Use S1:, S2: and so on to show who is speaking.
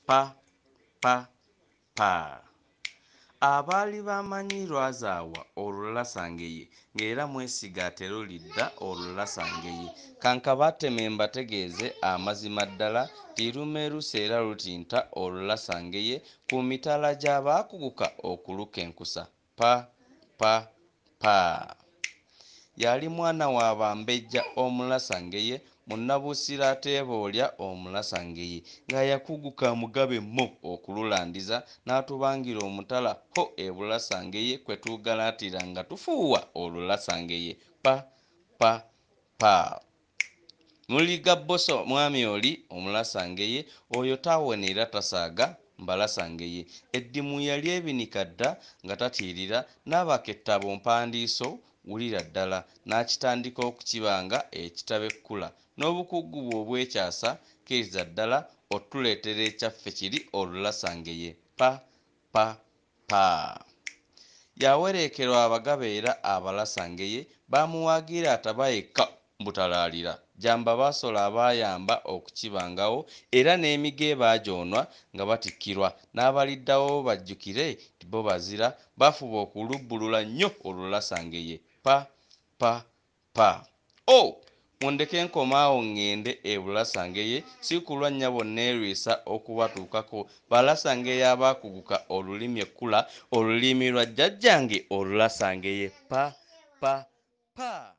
S1: Pa pa pa. Abaali bamanyi Lwazaawa olulasangeye ng'era mwesiga terulidda olulasangeye. Kankabateme mbategeeze amazima ddala nti lumeruse era lutinta olulasangeye ku mitala gy'abaakuguka okuluka enkusa. Pa pa pa. Yali mwana wa bambejja omulasangeye munnabusiro ateeboolya omulasangeye nga yakuguka Mugabe mo okululandiza n'atubangira omutala ho e Bulasangeye kwe tuugalaatira nga tufuuwa olulasangeye. Pa pa pa. Muliga Bbosa mwami oli omulasangeye oyo tawena era tasaaga Mbalasangeye. Eddimu yalyebinika dda nga tatiirira n'abaka ettabo mpandiiso wulira ddala n'akitandika okukibanga ekitabo ekkula. N'obukugu bwe obw'ekyasa kkiriza ddala otuleetera ekyaffe kiri olulasangeye. Pa pa pa. Yawerekerwa Abagabe era Abalasangeye baamuwagira ataba yekka mbutalaalira. Jamba Basolo abaayamba okukibangawo era n'emige baagyonwa nga batikkirwa. N'abaliddawo bajjukire nti bo bazira baafuba okulubbulula nnyo olulasangeye. Pa pa pa. Oh! Mundeke nkome awo ŋŋende e Bulasangeye si kulwa nnyabo nneerwisa okubatuukako Balasangeye abaakuguka olulimi ekkula olulimi lwa jjajjange olulasangeye. Pa pa pa.